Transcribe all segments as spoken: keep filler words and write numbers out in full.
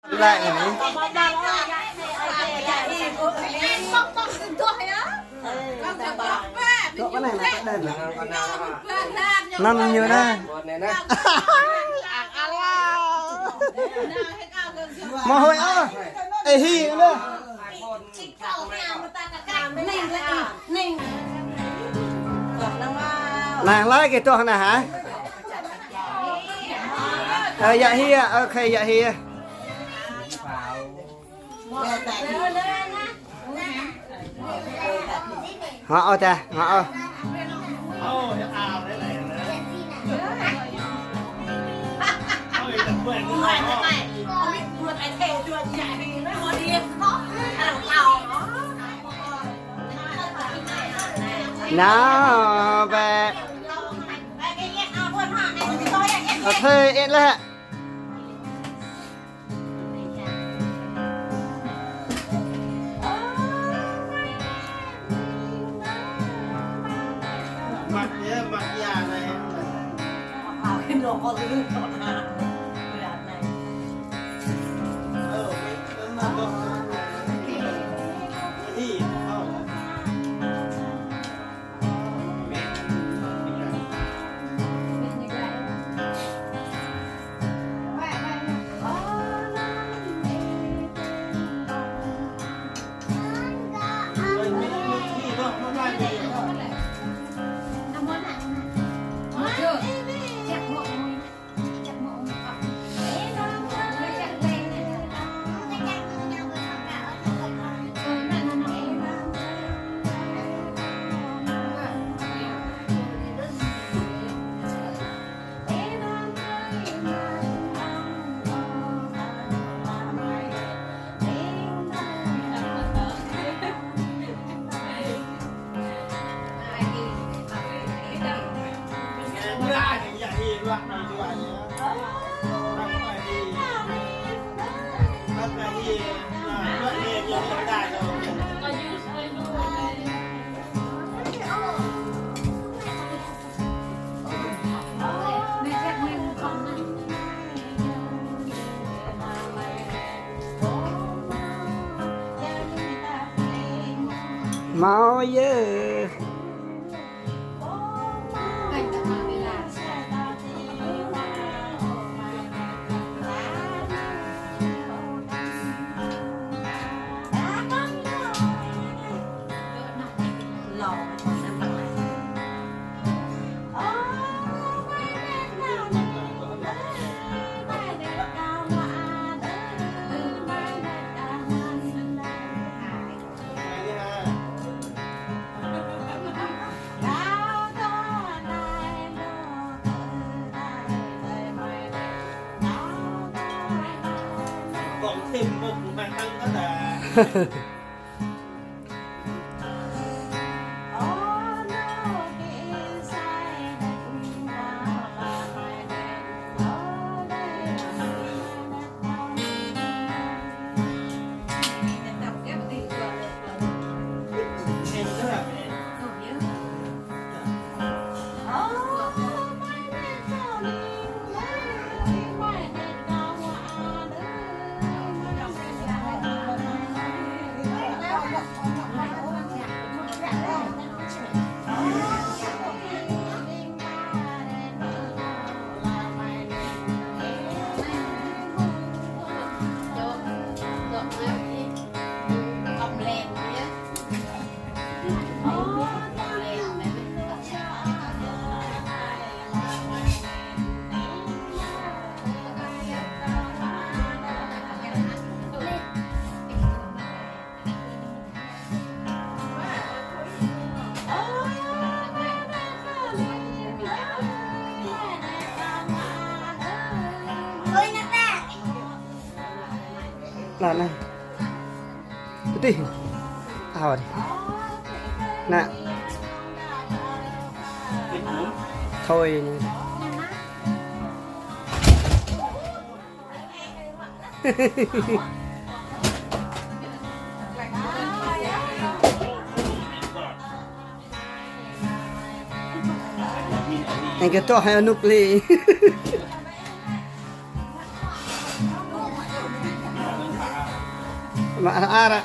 Lại này. Dŏ cái này là cái đèn này. Năm nhiêu nă. Mă hơi ơ. Ê hi nă. Nă, hlơi kơ tuh nă hă? Ơ, yă hia, ok, yă hia. Hă, ơ, ta, hă, ơ. Nă, bĕ. Ơ, thuê ĕt lĕ. Hmâo yơh. Lah, nah. Putih. Awar. Nah. Thôi. Anh kêu tôi hay nụp lì. Mă ară.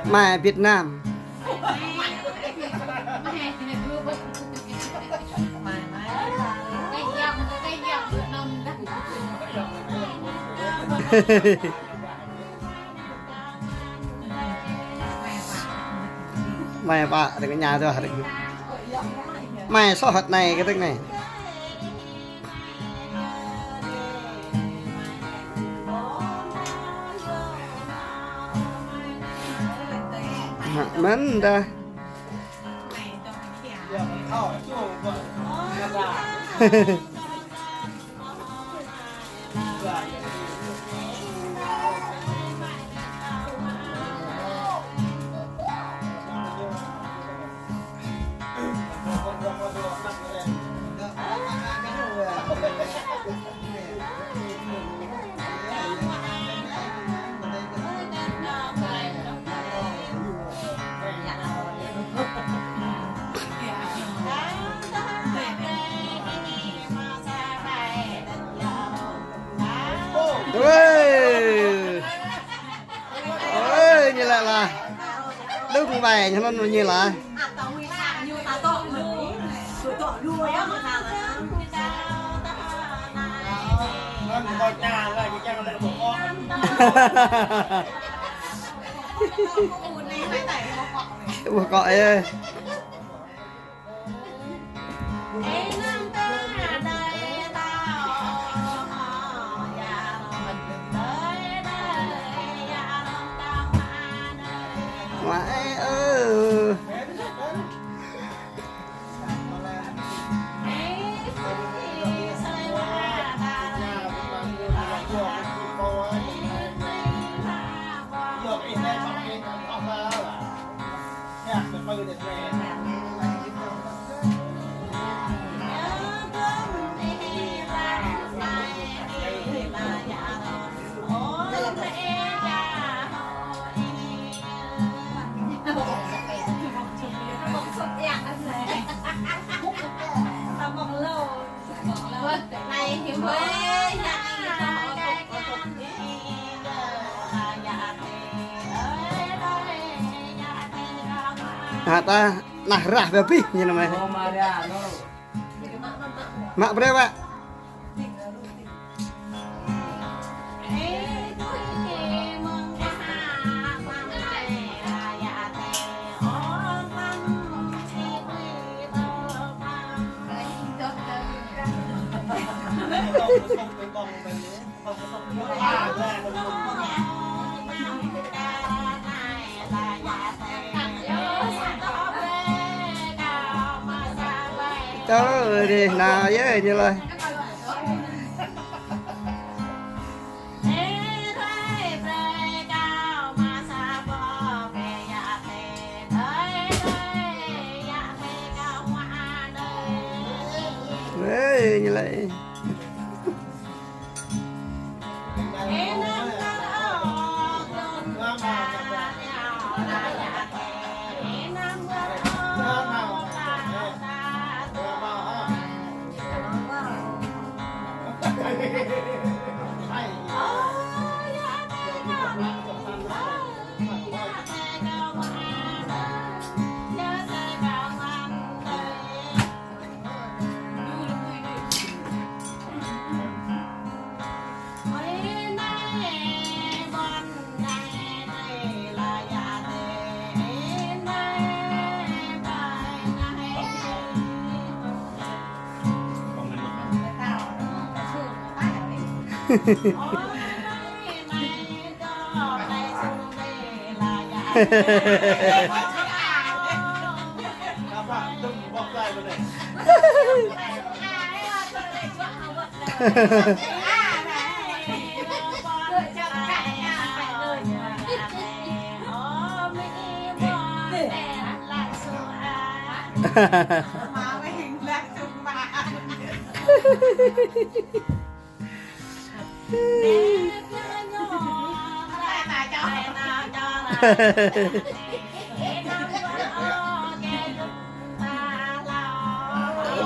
Mai Việt Nam. Mai pă, đừng nhà tôi, đừng. Mai số hot này, cái tức này. Mă-, mơ̆n dah. Ơi. Ơi, ñu laĭ lah. Đúng vậy, ñu laĭ, ñu laĭ. Ủa, có ê. Ngoại ơi. Hă ta nah rah bơbih ñu anŭn mơ̆n. Mă brơi wă. Tơ đi, nao yơh ñu laĭ. Ê, ñu laĭ.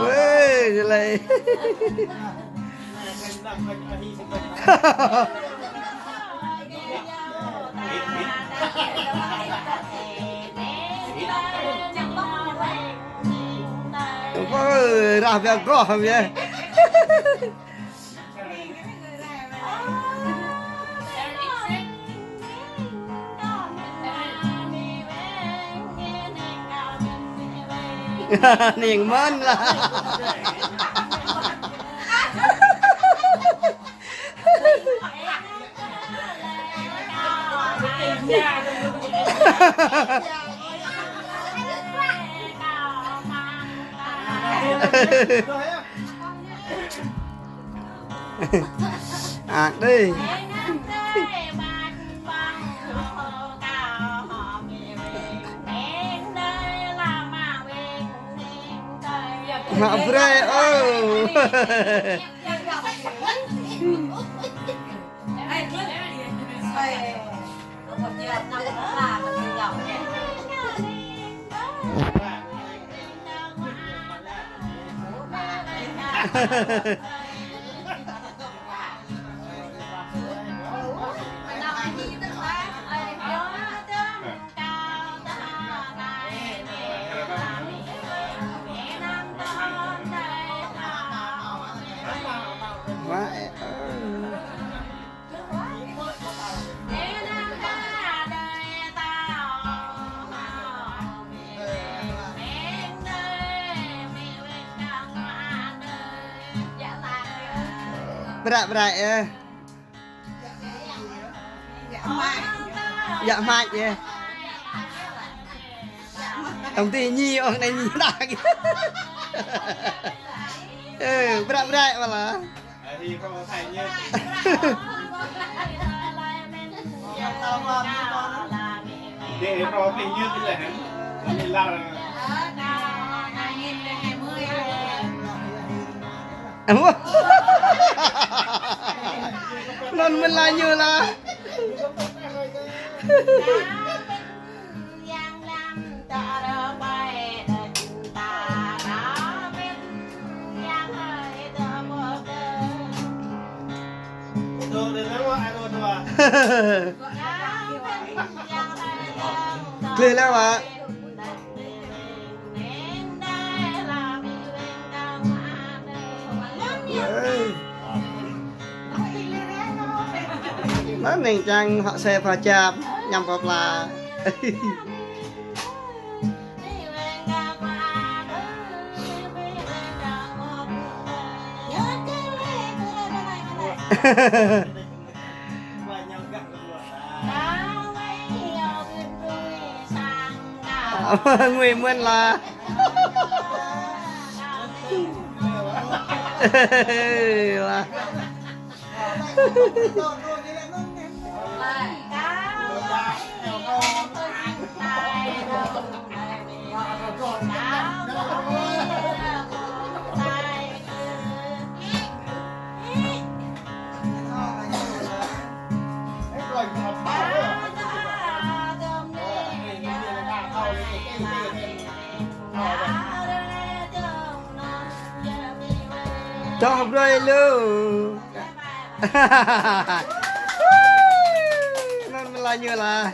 Wê, lơi. Ơ, rah biă goh biă. Ning mơ̆n lah. Ăt đơi. Mă brơi, ơ. Brăk brăk ơ. Yă mač yơh. Tong ti ñi ôh, anai ñi đah. Ơ, brăk brăk mơ̆ lah. Anŭn mơ̆n lah ñu lah. Klih lah, Pak. Anŭn anai čang hŏk se pha čap, ñăm pha pla. Ngui mơ̆n lah. Lah. Čoh brơi lu. Anŭn mơ̆n lah ñu lah.